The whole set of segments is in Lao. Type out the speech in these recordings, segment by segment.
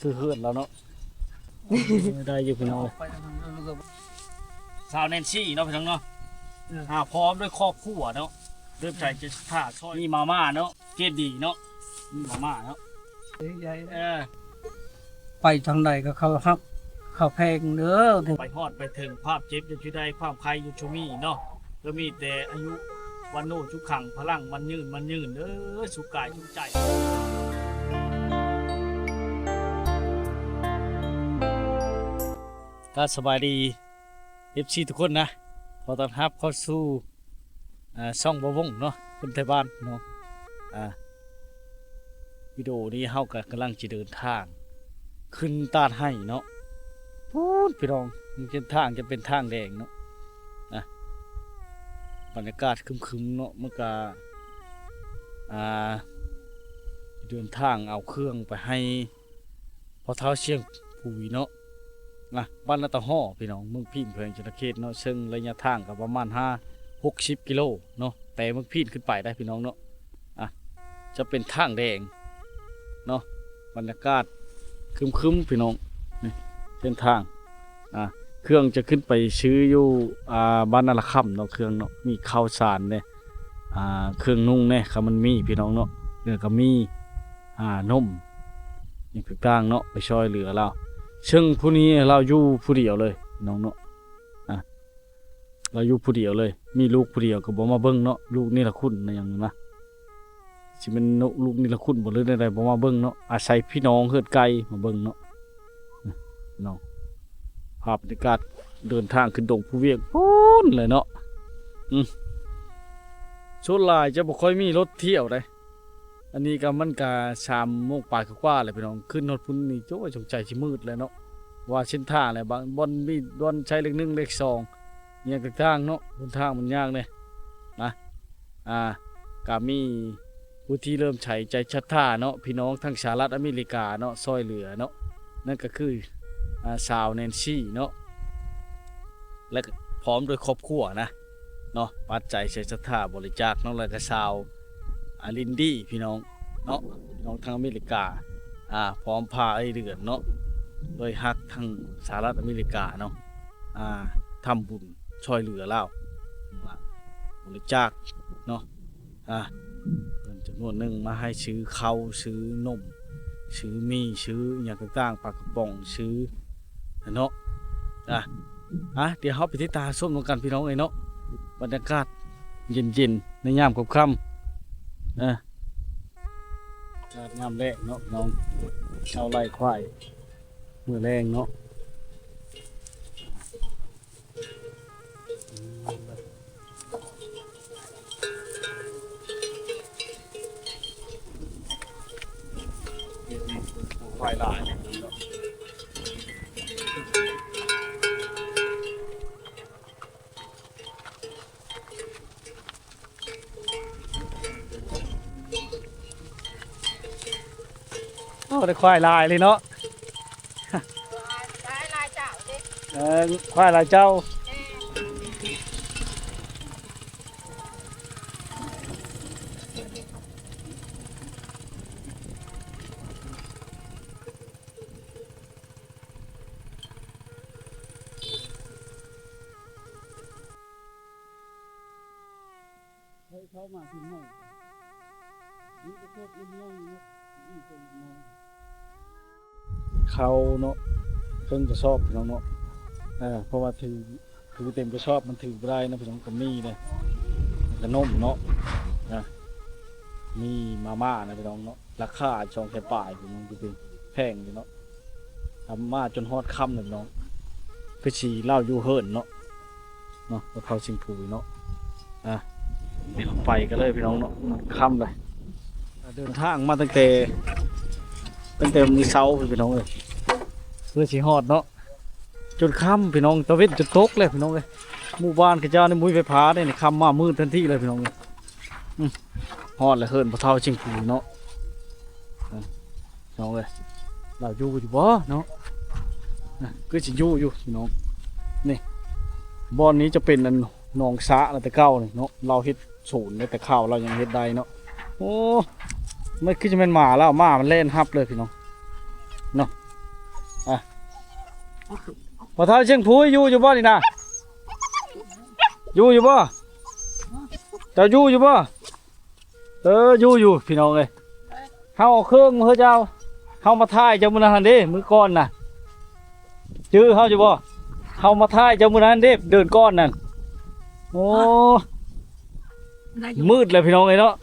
ຄືເຮືອນລາວເນາະ. ເອີ ໄດ້ຢູ່ພີ່ນ້ອງເອີຍ. ສາວແນນຊີເນາະພີ່ນ້ອງເນາະ. ເອີ ອ່າ ພ້ອມດ້ວຍຄອບຄົວເນາະ. ເລີ່ມໃສ່ເຈດສັດທາຊ່ອຍ. ມີມາມ່າເນາະ ເຈດດີເນາະ. ມີມາມ່າເນາະ. ເອີ ໄປທາງໃດກໍເຂົາຮັກເຂົາແພງເດີ. ໄປຮອດໄປເຖິງ ພາບເຈັບຢ່າຈຸໄດ້ ພາບໄຂ້ຢ່າຈຸມີເນາະ. ກໍມີແຕ່ອາຍຸ ວັນໂນ ສຸຂັງ ພະລັງ ໝັ້ນຍືນ ໝັ້ນຍືນເດີ ສຸກາຍສຸກໃຈ. ກໍສະບາຍດີ ເອັຟຊີ ທຸກຄົນນະ, ຂໍຕ້ອນຮັບເຂົ້າສູ່ ອ່າ ຊ່ອງບ່າວວົງເນາະ ຄົນໄທບ້ານເນາະ. ອ່າ ວິດີໂອນີ້ເຮົາກໍກຳລັງຈະເດີນທາງຂຶ້ນຕາດໄຮ່ເນາະ. ພຸ້ນພີ່ນ້ອງ ເສັ້ນທາງຈະເປັນທາງແດງເນາະ. ອ່າ ບັນຍາກາດຄຶມໆເນາະ, ມັນກະ ອ່າ ເດີນທາງເອົາເຄື່ອງໄປໃຫ້ພໍ່ເຖົ້າຊຽງຜຸຍເນາະ. ອ່າ ບ້ານນາຕາຫໍ້ ພີ່ນ້ອງ ເມືອງພີນ ແຂວງສະຫວັນນະເຂດເນາະ, ເຊິ່ງໄລຍະທາງກໍປະມານຫ້າ ຫົກສິບກິໂລເນາະ, ແຕ່ເມືອງພີນຂຶ້ນໄປໄດ໋ພີ່ນ້ອງເນາະ. ອ່າ ຈະເປັນທາງແດງເນາະ, ບັນຍາກາດຄຶມໆ ພີ່ນ້ອງ. ນີ້ເສັ້ນທາງ ອ່າ ເຄື່ອງຈະຂຶ້ນໄປຊື້ຢູ່ ອ່າ ບ້ານນາລະຄຳເນາະ, ເຄື່ອງເນາະ ມີເຂົ້າສານແດ່ ອ່າ ເຄື່ອງນຸ່ງແດ່ ຄັນມັນມີ ພີ່ນ້ອງເນາະ. ແລ້ວກໍມີ ອ່າ ນົມຫຍັງຕ່າງໆເນາະ ໄປຊ່ອຍເຫຼືອລາວ. ເຊິ່ງຜູ້ນີ້ລາວຢູ່ຜູ້ດຽວເລີຍ ພີ່ນ້ອງເນາະ. ອ່າ ລາວຢູ່ຜູ້ດຽວເລີຍ, ມີລູກຜູ້ດຽວກໍບໍ່ມາເບິ່ງເນາະ, ລູກເນລະຄຸນນະຫຍັງນະ. ຊິແມ່ນລູກເນລະຄຸນບໍ່ ຫຼືແນວໃດ ບໍ່ມາເບິ່ງເນາະ, ອາໄສພີ່ນ້ອງເຮືອນໃກ້ມາເບິ່ງເນາະ. ເນາະ ພາບບັນຍາກາດເດີນທາງຂຶ້ນດົງພູວຽງພຸ້ນເລີຍເນາະ. ອືມ ສ່ວນຫຼາຍຈະບໍ່ຄ່ອຍມີລົດທ່ຽວໃດ໋. ອັນນີ້ກໍ ມັນກໍສາມໂມງປາຍກວ່າໆແລ້ວ ພີ່ນ້ອງ, ຂຶ້ນຮອດພຸ້ນນີ້ ໂອ້ຍ ສົງໄສຊິມືດແລ້ວເນາະ, ວ່າເສັ້ນທາງແຫຼະ. ບາງບ່ອນມີບ່ອນໃຊ້ເລກໜຶ່ງ ເລກສອງ ຫຍັງຕ່າງໆເນາະ, ຫົນທາງມັນຍາກເດ້ນະ. ອ່າ ກໍມີຜູ້ທີ່ເລີ່ມໃສ່ໃຈສັດທາເນາະ, ພີ່ນ້ອງທາງສະຫະລັດອາເມລິກາເນາະ ຊ່ອຍເຫຼືອເນາະ, ນັ້ນກໍຄື ອ່າ ສາວແນນຊີເນາະ ແລະ ພ້ອມດ້ວຍຄອບຄົວນະເນາະ, ປັດໄຈໃສ່ສັດທາບໍລິຈາກເນາະ, ແລ້ວກໍສາວ ອ່າ ລິນດີ ພີ່ນ້ອງເນາະ, ພີ່ນ້ອງທາງອາເມລິກາ ອ່າ ພ້ອມພາອ້າຍເດືອນເນາະ ໂດຍຮັກທາງສະຫະລັດອາເມລິກາເນາະ ອ່າ ທຳບຸນຊ່ອຍເຫຼືອລາວ ອ່າ ບໍລິຈາກເນາະ. ອ່າ ເງິນຈຳນວນໜຶ່ງມາໃຫ້ຊື້ເຂົ້າ ຊື້ນົມ ຊື້ໝີ່ ຊື້ຫຍັງຕ່າງໆ ປາກະປ໋ອງ ຊື້ ເນາະ. ອ່ະ ອ່ະ ດຽວເຮົາໄປຕິດຕາມຊົມນຳກັນ ພີ່ນ້ອງເອີຍເນາະ, ບັນຍາກາດເຢັນໆ ໃນຍາມຄ່ຳໆ. ເອີ ຍາມແລງເນາະ ນ້ອງ ເອົາໄລ່ຄວາຍມື້ແລງເນາະ. ຄວາຍຫຼາຍ ໂອ້ ໄດ້ຄວາຍຫຼາຍເລີຍເນາະ. ຫຼາຍ ຫຼາຍເຈົ້າເດ້. ເອີ ຄວາຍຫຼາຍເຈົ້າ. ເຂົ້າມາເຖິງຫ້ອງ ມີແຕ່ຄົນເອົາເຮືອນເນາະ ມີແຕ່ນ້ອຍ ເຂົ້າເນາະ ເຄິ່ງກະສອບພີ່ນ້ອງເນາະ. ເອີ ເພາະວ່າຖື ຖືເຕັມກະສອບມັນຖືບໍ່ໄດ້ເນາະພີ່ນ້ອງ. ກໍມີເດ້ ຂະໜົມເນາະ ນະ ມີມາມ່ານະພີ່ນ້ອງເນາະ. ລາຄາສອງແສນປາຍພີ່ນ້ອງ ຄືແພງຢູ່ເນາະ. ທຳມາຈົນຮອດຄ່ຳເລີຍພີ່ນ້ອງ ຄືຊິລາວຢູ່ເຫີນເນາະ ເນາະ ລາວເຜົ່າຊິງພູເນາະ. ອ່ະ ດຽວໄປກັນເລີຍພີ່ນ້ອງເນາະ ມັນຄ່ຳເລີຍ. ເດີນທາງມາຕັ້ງແຕ່ ຕັ້ງແຕ່ມື້ເຊົ້າພີ່ນ້ອງເອີຍ ເພື່ອຊິຮອດເນາະ ຈົນຄ່ຳພີ່ນ້ອງ ຕາເວັນຈົນຕົກແລ້ວພີ່ນ້ອງເອີຍ. ໝູ່ບ້ານເຂົາເຈົ້ານີ້ບໍ່ມີໄຟຟ້າເດ້ນີ້ ຄ່ຳມາມືດທັນທີເລີຍພີ່ນ້ອງເອີຍ. ອືມ ຮອດແລ້ວເຮືອນພໍ່ເຖົ້າຊິງພູເນາະ ເອີ ພີ່ນ້ອງເອີຍ ລາວຢູ່ຢູ່ບໍ່ເນາະ. ອ່ະ ຄືຊິຢູ່ຢູ່ພີ່ນ້ອງ. ນີ້ ບ່ອນນີ້ຈະເປັນອັນໜອງສະນະ ແຕ່ເກົ່ານີ້ເນາະ ລາວເຮັດສວນແຕ່ຄາວລາວຍັງເຮັດໄດ້ເນາະ. ໂອ້ ມັນຄືຈະແມ່ນໝາລາວ ໝາມັນແລ່ນຮັບເລີຍພີ່ນ້ອງເນາະ. ອ່ະ ພໍ່ເຖົ້າຊຽງພູຢູ່ ຢູ່ບໍ່ນີ້ນະ? ຢູ່ ຢູ່ບໍ່? ເຈົ້າຢູ່ ຢູ່ບໍ່? ເອີ ຢູ່ ຢູ່ ພີ່ນ້ອງເອີຍ. ເຮົາເອົາເຄື່ອງມາໃຫ້ເຈົ້າ ເຮົາມາຖ່າຍເຈົ້າມື້ນັ້ນຫັ້ນເດ້ ມື້ກ່ອນນະ ຈື່ເຮົາຢູ່ບໍ່? ເຮົາມາຖ່າຍເຈົ້າມື້ນັ້ນເດ້ ເດືອນກ່ອນນັ້ນ. ໂອ້ ໄດ້ຢູ່ ມືດແລ້ວພີ່ນ້ອງເອີຍເນາະ.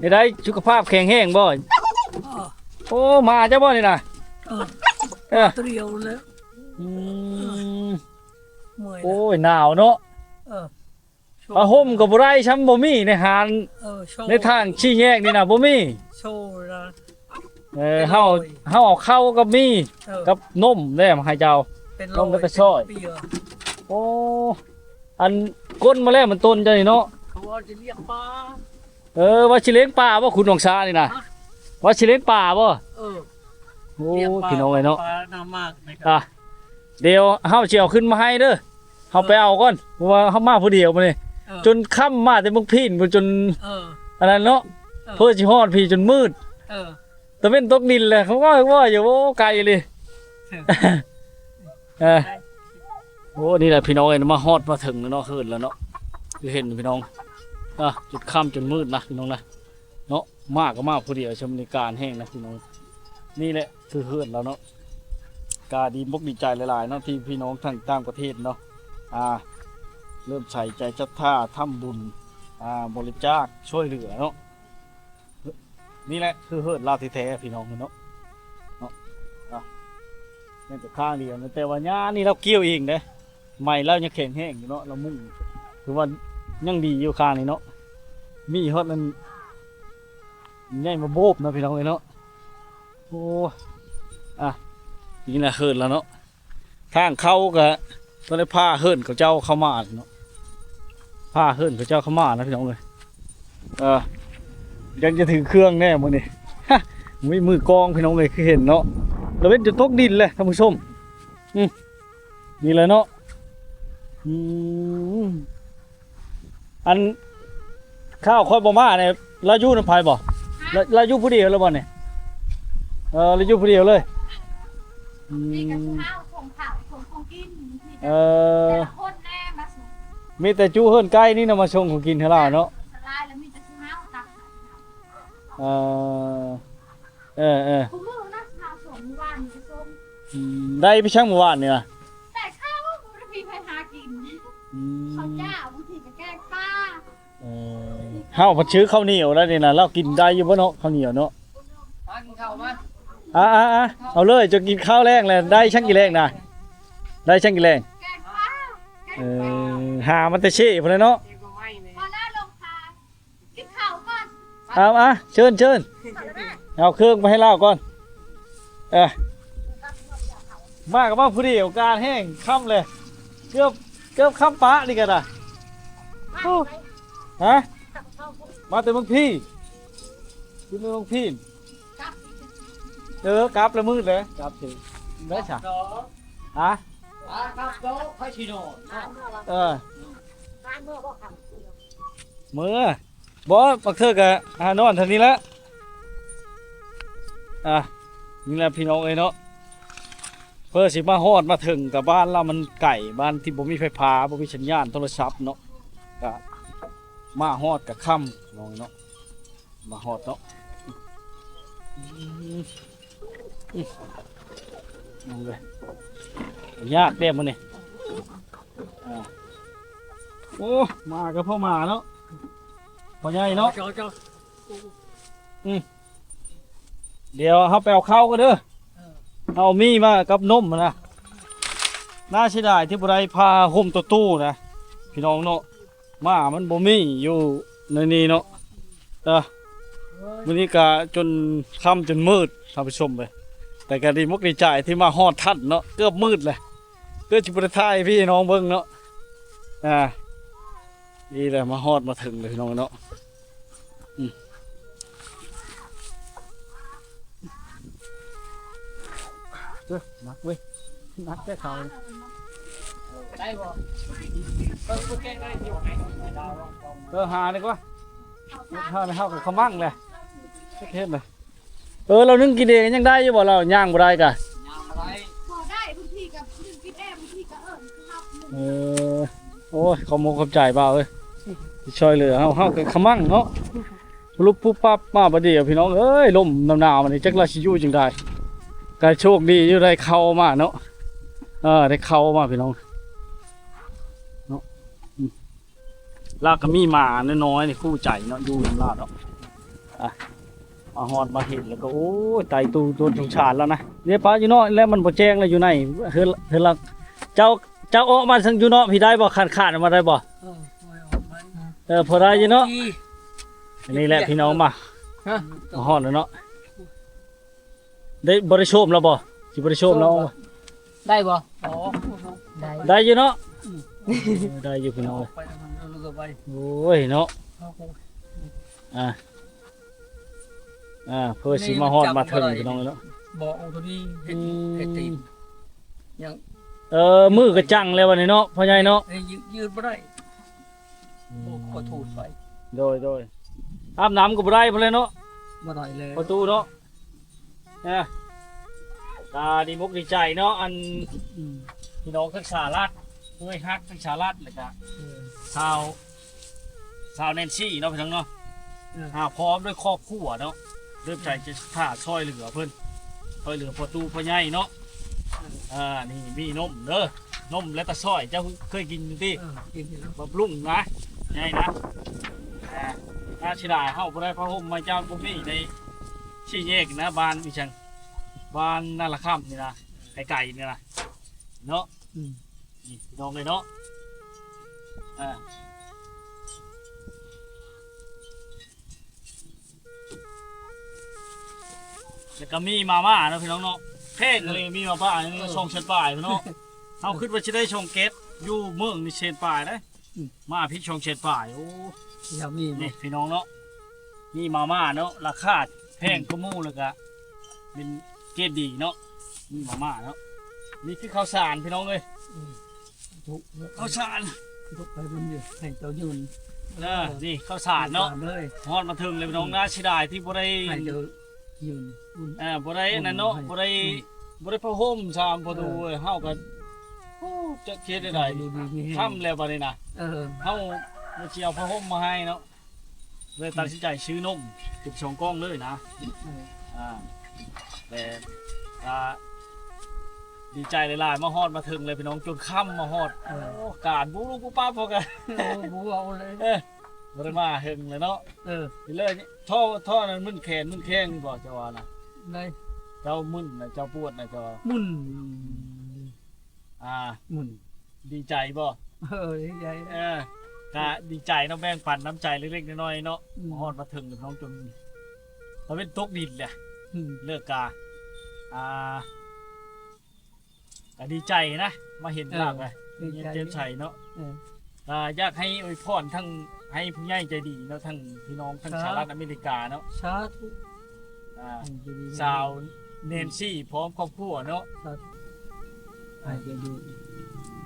ເຮັດໃດ ສຸຂະພາບແຂງແຮງບໍ່? ເອີ ໂອ້ ໝາເຈົ້າບໍ່ນີ້ນະ? ເອີ ເອີ ຕົວດຽວແລ້ວ. ອືມ ເມື່ອຍແລ້ວ. ໂອ້ຍ ໜາວເນາະ. ເອີ ຜ້າຫົ່ມກໍບໍ່ໄດ້ຊ້ຳ ບໍ່ມີໃນຮ້ານ ເອີ ໃນທາງສີ່ແຍກນີ້ນະ ບໍ່ມີ. ໂຊລະ ເອີ ເຮົາ ເຮົາເອົາເຂົ້າກັບໝີ່ ເອີ ກັບນົມແດ່ມາໃຫ້ເຈົ້າ ເປັນຮ້ອຍ ນົມແລ້ວກໍຊອຍ ເປັນປີ. ໂອ້ ອັນ ກົ້ນມາແລ້ວມັນຕົ້ນເຈົ້ານີ້ເນາະ. ເຂົາວ່າຊິລ້ຽງປາ. ເອີ ວ່າຊິລ້ຽງປາບໍ່ ຄຸນໜອງຊານີ້ນະ? ຮະ? ວ່າຊິລ້ຽງປາບໍ່? ເອີ ໂອ້ ພີ່ນ້ອງເອີຍເນາະ. ປານ້ຳໝາກນີ້ ອ່ະ ດຽວເຮົາຊິເອົາຂຶ້ນມາໃຫ້ເດີ. ເຮົາໄປເອົາກ່ອນ ເອີ ເພາະວ່າເຮົາມາຜູ້ດຽວມື້ນີ້ ເອີ ຈົນຄ່ຳ ມາແຕ່ເມືອງພີນພຸ້ນ ຈົນ ເອີ ອັນນັ້ນເນາະ. ເອີ ເພື່ອຊິຮອດພີ້ຈົນມືດ ເອີ ຕາເວັນຕົກດິນແລ້ວ ເຂົາວ່າ ວ່າຢູ່. ໂອ້ ໄກອີ່ຫຼີ. ເອີ ເອີ ໄກ. ໂອ້ ນີ້ແຫຼະພີ່ນ້ອງເອີຍ ມາຮອດມາເຖິງແລ້ວເນາະ ເຮືອນແລ້ວເນາະ ຄືເຫັນພີ່ນ້ອງ. ອ່ະ ຈົນຄ່ຳຈົນມືດນະພີ່ນ້ອງນະ ເນາະ. ມາກໍມາຜູ້ດຽວ ຊ່ຳນີ້ການແຮງນະພີ່ນ້ອງ. ນີ້ແຫຼະຄືເຮືອນລາວເນາະ. ກະດີມົກດີໃຈຫຼາຍໆເນາະ ທີ່ພີ່ນ້ອງທາງຕ່າງປະເທດເນາະ ອ່າ ເລີ່ມໃສ່ໃຈສັດທາທຳບຸນ ອ່າ ບໍລິຈາກຊ່ວຍເຫຼືອເນາະ. ນີ້ແຫຼະຄືເຮືອນລາວແທ້ໆ ພີ່ນ້ອງເນາະ ເນາະ. ອ່າ ແມ່ນແຕ່ຂ້າງດຽວນະ ແຕ່ວ່າຫຍ້ານີ້ລາວກ່ຽວເອງເດ້. ໄມ້ລາວຍັງແຂງແຮງຢູ່ເນາະ ລາວມຸງ ຖືວ່າຍັງດີຢູ່ຂ້າງນີ້ເນາະ. ມີຮອດອັນໃຫຍ່ມາໂບບເນາະ ພີ່ນ້ອງເອີຍເນາະ. ໂອ້ ອ່ະ ນີ້ແຫຼະເຮືອນລາວເນາະ. ທາງເຂົ້າກະຕ້ອງໄດ້ພາເຮືອນເຂົາເຈົ້າເຂົ້າມາເນາະ ພາເຮືອນເຂົາເຈົ້າເຂົ້າມານະ ພີ່ນ້ອງເອີຍ. ເອີ ຍັງຈະຖືເຄື່ອງແດ່ມື້ນີ້ ມີມືກອງ ພີ່ນ້ອງເອີຍ ຄືເຫັນເນາະ. ຕາເວັນຈະຕົກດິນແລ້ວທ່ານຜູ້ຊົມ. ອືມ ນີ້ແຫຼະເນາະ. ອືມ ອັນ ຄາວຂ້ອຍບໍ່ມານີ້ ລາວຢູ່ນຳໃຜບໍ່? ລາວ ລາວຢູ່ຜູ້ດຽວແລ້ວບໍ່ນີ້? ເອີ ລາວຢູ່ຜູ້ດຽວເລີຍ. ອືມ ນີ້ກໍຄືເຮົາສົ່ງເຂົ້າ ສົ່ງຂອງກິນ ເອີ ແຕ່ລະຄົນແດ່ມາສົ່ງ. ມີແຕ່ຈຸເຮືອນໃກ້ນີ້ນະມາສົ່ງຂອງກິນໃຫ້ລາວເນາະ. ສະຫຼາຍແລ້ວມີແຕ່ຄືເຮົາຕັກ. ເອີ ເອີ ເອີ ຄູ່ມື້ນະ ເຮົາສົ່ງ ມື້ວານນີ້ກໍສົ່ງ. ອືມ ໄດ້ໄປຊັ່ງມື້ວານນີ້ນະ? ແຕ່ເຂົາບໍ່ໄດ້ມີໃຜຫາກິນ. ອືມ ເຂົາເຈົ້າ ບາງທີກໍແກງປາ. ເອີ ເຮົາພັດຊື້ເຂົ້າໜຽວແລ້ວນີ້ນະ ລາວກິນໄດ້ຢູ່ບໍ່ເນາະ ເຂົ້າໜຽວເນາະ? ມາກິນເຂົ້າມາ. ອ່າໆໆ ເອົາເລີຍ ຈະກິນເຂົ້າແລງແລ້ວ. ໄດ້ຊັ່ງກິນແລງນະ? ໄດ້ຊັ່ງກິນແລງ? ແກງປາ. ເອີ ຫາມາແຕ່ເຊພຸ້ນແຫຼະເນາະ. ພໍແລ້ວລົງ ກິນເຂົ້າກ່ອນ. ເອົາ ອ່ະ ເຊີນ ເຊີນ ເອົາເຄື່ອງໄປໃຫ້ລາວກ່ອນ. ເອີ ມາກໍມາຜູ້ດຽວ ການແຮງຄ່ຳເລີຍ ເກືອບ ເກືອບຄ່ຳປະນີ້ກໍໄດ້. ໂອ້ ຮະ ມາແຕ່ເມືອງພີ້ ຢູ່ເມືອງພີ້. ເອີ ກັບແລ້ວ ມືດແລ້ວ ກັບເຖິງໄດ້ຊະ. ຮະ ກັບໂຕ ໃຜຊິນອນ. ເອີ ເມືອ ບໍ່ ບາງເທື່ອກໍຫານອນເທົ່ານີ້ແຫຼະ. ອ່ະ ນີ້ແຫຼະພີ່ນ້ອງເອີຍເນາະ ເພື່ອຊິມາຮອດມາເຖິງກັບບ້ານລາວ ມັນໄກ ບ້ານທີ່ບໍ່ມີໄຟຟ້າ ບໍ່ມີສັນຍານໂທລະສັບເນາະ ກະມາຮອດກະຄ່ຳເນາະ ມາຮອດເນາະ. ອືມ ອືມ ເອົາເລີຍ ຍາກແດ່ມື້ນີ້. ອ່າ ໂອ້ ມາກໍພໍມາເນາະ ພໍ່ໃຫຍ່ເນາະ. ເຈົ້າ ເຈົ້າ ອືມ ດຽວເຮົາໄປເອົາເຂົ້າກັນເດີ. ເອີ ເອົາໝີ່ມາກັບນົມນະ. ໜ້າເສຍດາຍທີ່ບໍ່ໄດ້ຜ້າຫົ່ມໂຕໆນະ ພີ່ນ້ອງເນາະ. ໝາມັນບໍ່ມີຢູ່ໃນນີ້ເນາະ. ເອີ ມື້ນີ້ກະຈົນຄ່ຳຈົນມືດທ່ານຜູ້ຊົມເອີຍ ແຕ່ກະດີມົກດີໃຈທີ່ມາຮອດທັນເນາະ ເກືອບມືດແຫຼະ ເກືອບຊິບໍ່ໄດ້ຖ່າຍໃຫ້ພີ່ນ້ອງເບິ່ງເນາະ. ອ່າ ນີ້ແຫຼະ ມາຮອດມາເຖິງເລີຍພີ່ນ້ອງເນາະ. ອືມ ເອີ ໜັກເວີຍ ໜັກແທ້ເຂົາ. ໄດ້ບໍ່? ເອີ ຫາດີກວ່າ ຫາໃຫ້ເຮົາກັບຂະມັງແຫຼະ ເຮັດເຮັດເລີຍ. ເອີ ລາວໜຶ້ງກິນເອງຍັງໄດ້ຢູ່ບໍ່? ລາວຍ່າງບໍ່ໄດ້ກະ ຍ່າງບໍ່ໄດ້. ເອີ ໂອ້ຍ ຂອບມຸກຂອບໃຈບ່າວເອີຍ ທີ່ຊ່ວຍເຫຼືອເຮົາ ເຮົາກໍຂະມັງເນາະ ປຸບປຸບປັບມາບາດດຽວ ພີ່ນ້ອງເອີຍ ລົມໜາວໆ ມານີ້ ຈັກລະຊິຢູ່ຈັ່ງໃດ ກໍໂຊກດີຢູ່ໄດ້ເຂົ້າມາເນາະ ເອີ ໄດ້ເຂົ້າມາ ພີ່ນ້ອງເນາະ ອືມ ລາວກໍມີໝານ້ອຍໆ ນີ້ຄູ່ໃຈເນາະ ຢູ່ນຳລາວເນາະ ອ່ະ ມາຮອດມາເຫັນແລ້ວກໍ ໂອ້ຍ ຕາຍຕູ່ຕົວສົງສານແລ້ວນະ ເດ້ປະຢູ່ເນາະ ແລ້ວມັນບໍ່ແຈ້ງແລ້ວຢູ່ໃນ ເຮືອນ ເຮືອນລາວ ເຈົ້າ ເຈົ້າອອກມາທາງຢູ່ເນາະ ພີ້ໄດ້ບໍ່? ຄານໆ ອອກມາໄດ້ບໍ່? ເອີ ເອີ ພໍໄດ້ຢູ່ເນາະ ນີ້ແຫຼະພີ່ນ້ອງ ມາ ຮະ ມາຮອດແລ້ວເນາະ ໄດ້ ບໍ່ໄດ້ໂຊມແລ້ວບໍ່? ຊິບໍ່ໄດ້ໂຊມແລ້ວ ໄດ້ບໍ່? ອໍ ໄດ້ ໄດ້ຢູ່ເນາະ ອືມ ເອີ ໄດ້ຢູ່ພີ່ນ້ອງເອີຍ ໂອ້ຍເນາະ ອ່າ ອ່າ ເພື່ອຊິມາຮອດມາເຖິງພີ່ນ້ອງເນາະ ບໍ່ເອົາໂຕນີ້ເຮັດ ອືມ ເຮັດຕີນ ຍັງ ເອີ ມືກໍຈັງແລ້ວບັດນີ້ເນາະ ພໍ່ໃຫຍ່ເນາະ ເອີ ຍືດ ຍືດບໍ່ໄດ້ ອືມ ໂອ້ ຂໍໂທດໄປ ໂດຍ ໂດຍ ອາບນ້ຳກໍບໍ່ໄດ້ພຸ້ນແຫຼະເນາະ ບໍ່ໄດ້ແລ້ວ ປະຕູເນາະ ເອີ ກໍດີອົກດີໃຈເນາະ ອັນ ອືມ ພີ່ນ້ອງທັງສະຫະລັດ ເອື້ອຍຮັກທັງສະຫະລັດ ແລ້ວກະ ເອີ ຊາວ ຊາວແນນຊີເນາະ ພີ່ນ້ອງເນາະ ເອີ ອ່າ ພ້ອມດ້ວຍຄອບຄົວເນາະ ເລີ່ມໃຈຈະຖ້າຊ່ອຍເຫຼືອເພິ່ນ ຊ່ອຍເຫຼືອພໍ່ຕູ້ພໍ່ໃຫຍ່ເນາະ ເອີ ອ່າ ນີ້ມີນົມເດີ ນົມແລະຕາຊ້ອຍ ເຈົ້າເຄີຍກິນຢູ່ຕິ? ເອີ ກິນຢູ່ ບຳລຸງນະ ໃຫຍ່ນະ ອ່າ ໜ້າເສຍດາຍເຮົາບໍ່ໄດ້ຜ້າຫົ່ມມາຈາກພວກນີ້ໃນສີ່ແຍກນະ ບ້ານອີ່ຫຍັງ ບ້ານນາລະຄຳນີ້ນະ ໄກໆນີ້ນະ ເນາະ ອືມ ນີ້ພີ່ນ້ອງເອີຍເນາະ ອ່າ ແລ້ວກໍມີມາມ່າເນາະ ພີ່ນ້ອງເນາະ ແພງເລີຍ ມີມາມ່າ ເອີ ສອງແສນປາຍເນາະ ເຮົາຄິດວ່າຊິໄດ້ຊ່ອງແກັດ ຢູ່ເມືອງນີ້ແສນປາຍເດ້ ອືມ ມາພີ້ສອງແສນປາຍ ໂອ້ ຢາກມີ ນີ້ພີ່ນ້ອງເນາະ ມີມາມ່າເນາະ ລາຄາແພງ ອືມ ກວ່າໝູ່ ແລ້ວກະເປັນເກຣດດີເນາະ ມີມາມ່າເນາະ ນີ້ຄືເຂົ້າສານພີ່ນ້ອງເອີຍ ອືມ ທຸກເນາະ ເຂົ້າສານ ທຸກໄປບຸນຢູ່ ໃຫ້ເຈົ້າຍືນ ເອີ ນີ້ເຂົ້າສານເນາະ ເຂົ້າສານເລີຍ ຮອດມາເຖິງເລີຍພີ່ນ້ອງ ອືມ ໜ້າເສຍດາຍທີ່ບໍ່ໄດ້ ໃຫ້ເຈົ້າຍືນ ເອີ ບໍ່ໄດ້ນັ້ນເນາະ ບຸນໃຫ້ ບໍ່ໄດ້ ອືມ ບໍ່ໄດ້ຜ້າຫົ່ມຊ້ຳ ພໍ່ຕູ້ເອີຍ ເຮົາກໍ ໂອ້ ຈັກເຮັດແນວໃດ ຢູ່ດີມີແຮງ ຄ່ຳແລ້ວບັດນີ້ນະ ເອີ ເຮົາ ເຮົາຊິເອົາຜ້າຫົ່ມມາໃຫ້ເນາະ ເລີຍຕັດສິນໃຈຊື້ນົມເປັນສອງກ່ອງເລີຍນະ ເອີ ອ່າ ແຕ່ ອ່າ ດີໃຈຫຼາຍໆ ມາຮອດມາເຖິງເລີຍພີ່ນ້ອງ ຈົນຄ່ຳມາຮອດ ເອີ ໂອ້ ການບຸລຸບປຸບປັບ ເຮົາກໍ ໂອ້ ບໍ່ເວົ້າເລີຍ ເອີ ບໍ່ໄດ້ມາເຖິງເລີຍເນາະ ເອີ ເລີຍ ທໍ່ ທໍ່ນັ້ນມຶນແຂນມຶນແຂ້ງນີ້ບໍ່ ເຈົ້າວ່ານະ ໄດ້ ເຈົ້າມຶນນະ ເຈົ້າປວດນະ ເຈົ້າວ່າ ມຶນ ອ່າ ມຶນ ດີໃຈບໍ່? ເອີ ດີໃຈ ເອີ ກະດີໃຈເນາະ ແບ່ງປັນນ້ຳໃຈເລັກໆນ້ອຍໆເນາະ ອືມ ມາຮອດມາເຖິງກັບນ້ອງຈົນຕາເວັນຕົກດິນແຫຼະ ອືມ ເລີກກາ ອ່າ ກະດີໃຈນະ ມາເຫັນ ເອີ ຫຼາກ ດີໃຈ ເຫັນແຈ່ມໃສເນາະ ເອີ ກະຢາກໃຫ້ອວຍພອນທັງ ໃຫ້ຜູ້ໃຫຍ່ໃຈດີເນາະ ທັງພີ່ນ້ອງ ທັງ ສາທຸ ສະຫະລັດອາເມລິກາເນາະ ສາທຸ ອ່າ ໃຫ້ຢູ່ດີມີແຮງ ສາວແນນຊີ ພ້ອມຄອບຄົວເນາະ ສາທຸ ໃຫ້ເຈົ້າຢູ່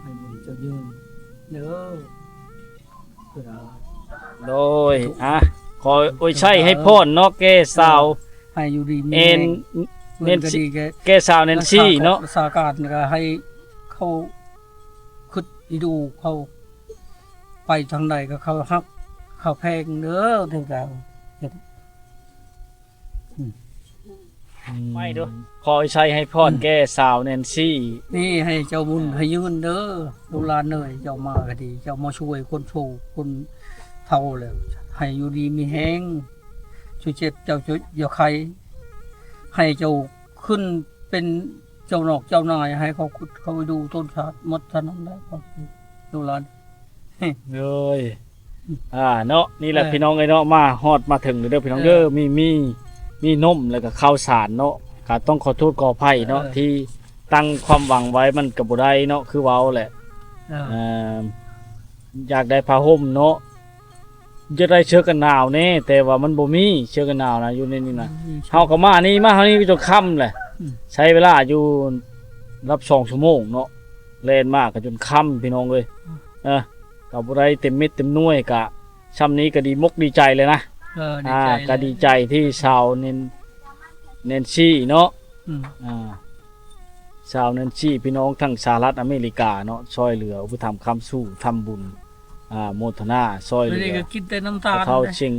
ໃຫ້ບຸນເຈົ້າຍືນເດີ ໂດຍ ອ່າ ຂໍອວຍໄຊໃຫ້ພອນເນາະ ແກ່ສາວ ເອີ ໃຫ້ຢູ່ດີມີແຮງ ແນນ ແນນຊີ ເພິ່ນກໍດີແກ່ ແກ່ສາວແນນຊີເນາະ ສາການກໍໃຫ້ເຂົາຄິດດີດູ ເຂົາໄປທາງໃດກໍເຂົາຮັກ ເຂົາແພງເດີ ເຖິງແລ້ວ ອືມ ໄປເດີ ຂໍອວຍໄຊໃຫ້ພອນ ອືມ ແກ່ສາວແນນຊີ ນີ້ໃຫ້ເຈົ້າບຸນ ເອີ ໃຫ້ຍືນເດີ ລູກຫຼານເອີຍ ເຈົ້າມາກໍດີ ເຈົ້າມາຊ່ວຍຄົນໂສກຄົນເຖົ້າແລ້ວ ໃຫ້ຢູ່ດີມີແຮງ ຊິເຈັບເຈົ້າຢ່າໄຂ້ ໃຫ້ເຈົ້າຂຶ້ນເປັນເຈົ້ານອກເຈົ້ານາຍ ໃຫ້ເຂົາຂຸດເຂົາດູຕົ້ນຊາດໝົດເທົ່ານັ້ນແຫຼະ ລູກຫຼານ ເອີຍ ອ່າ ເນາະ ນີ້ແຫຼະ ເອີ ພີ່ນ້ອງເອີຍເນາະ ມາຮອດມາເຖິງເດີພີ່ນ້ອງເດີ ເອີ ມີ ມີ ມີນົມ ແລ້ວກໍເຂົ້າສານເນາະ ກໍຕ້ອງຂໍໂທດຂໍອະໄພເນາະ ເອີ ທີ່ຕັ້ງຄວາມຫວັງໄວ້ມັນກໍບໍ່ໄດ້ເນາະ ຄືເວົ້າແຫຼະ ເອີ ເອີ ຢາກໄດ້ຜ້າຫົ່ມເນາະ ຢາກໄດ້ເສື້ອກັນໜາວແດ່ ແຕ່ວ່າມັນບໍ່ມີເສື້ອກັນໜາວນະ ຢູ່ໃນນີ້ນະ ອືມ ເຮົາກໍມານີ້ ມາເຮົານີ້ຈົນຄ່ຳແຫຼະ ອືມ ໃຊ້ເວລາຢູ່ລະດັບສອງຊົ່ວໂມງເນາະ ແລ່ນມາກໍຈົນຄ່ຳ ພີ່ນ້ອງເອີຍ ອືມ ເອີ ກໍບໍ່ໄດ້ເຕັມເມັດເຕັມໜ່ວຍ ກະຊ່ຳນີ້ກໍດີມົກດີໃຈແລ້ວນະ ເອີ ດີໃຈ ອ່າ ແລ້ວ ກໍດີໃຈທີ່ສາວແນນ ແນນຊີເນາະ ອືມ ອ່າ ຊາວແນນຊີ ພີ່ນ້ອງທາງສະຫະລັດອາເມລິກາເນາະ ຊ່ອຍເຫຼືອອຸປະຖຳຄ້ຳຊູ້ ທຳບຸນ ອາ ໂມທະນາຊ່ອຍເຫຼືອ ນີ້ກໍກິນແຕ່ນ້ຳຕາລ ພໍ່ເຖົ້າ ເດ້ ຊຽງ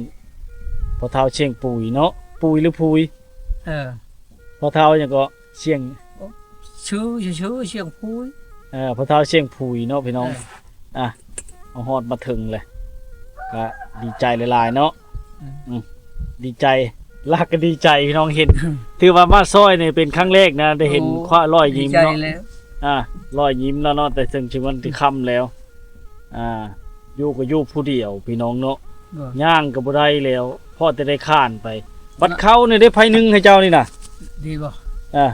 ພໍ່ເຖົ້າຊຽງປຸຍເນາະ ປຸຍຫຼືຜຸຍ? ເອີ ພໍ່ເຖົ້າຫຍັງເກາະ? ຊຽງ ຊື່ ຊື່ຊຽງຜຸຍ ເອີ ພໍ່ເຖົ້າຊຽງຜຸຍເນາະ ພີ່ນ້ອງ ເອີ ອ່ະ ມາຮອດມາເຖິງເລີຍ ກະດີໃຈຫຼາຍໆເນາະ ອືມ ອືມ ດີໃຈ ລາກະດີໃຈ ພີ່ນ້ອງເຫັນ ຖືວ່າມາຊ່ອຍນີ້ເປັນຄັ້ງແລກນະ ໄດ້ເຫັນ ໂອ້ ຄວາມລອຍຍິ້ມເນາະ ດີໃຈແລ້ວ ອ່າ ລອຍຍິ້ມແລ້ວເນາະ ແຕ່ເຖິງຊິມັນຊິຄ່ຳແລ້ວ ອ່າ ຢູ່ກໍຢູ່ຜູ້ດຽວ ພີ່ນ້ອງເນາະ ເອີ ຍ່າງກໍບໍ່ໄດ້ແລ້ວ ພໍແຕ່ໄດ້ຄານໄປ ບັດເຂົ້ານີ້ໄດ້ໃຜໜຶ້ງໃຫ້ເຈົ້ານີ້ນະ ດີບໍ່? ອ່າ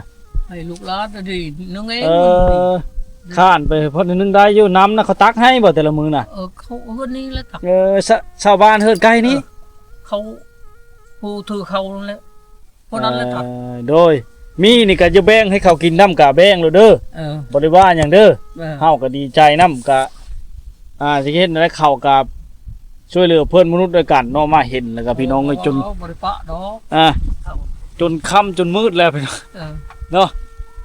ໃຫ້ລູກຫຼານນະດີໜຶ້ງເອງ ເອີ ນີ້ ຄານໄປພໍໜຶ້ງໄດ້ຢູ່ ນ້ຳນະເຂົາຕັກໃຫ້ບໍ່ແຕ່ລະມື້ນະ? ເອີ ເຂົາເຮືອນນີ້ແຫຼະຕັກ ເອີ ຊາວ ຊາວບ້ານເຮືອນໃກ້ນີ້ ເອີ ເຂົາ ຜູ້ຖືເຂົ້ານັ້ນແຫຼະ ຜູ້ນັ້ນແຫຼະຕັກ ເອີ ໂດຍ ມີນີ້ກໍຢ່າແບ່ງໃຫ້ເຂົາກິນນຳ ກະແບ່ງໂລດເດີ ເອີ ບໍ່ໄດ້ວ່າຫຍັງເດີ ເອີ ເຮົາກໍດີໃຈນຳ ກະ ອ່າ ຊິເຮັດແນວໃດ ເຂົາກໍຊ່ວຍເຫຼືອເພື່ອນມະນຸດດ້ວຍກັນເນາະ ມາເຫັນແລ້ວກໍ ພີ່ນ້ອງເອີຍ ຈົນ ເອີ ບໍ່ໄດ້ປະດອກ ອ່າ ເຂົ້າ ຈົນຄ່ຳຈົນມືດແລ້ວ ພີ່ນ້ອງ ເອີ ເນາະ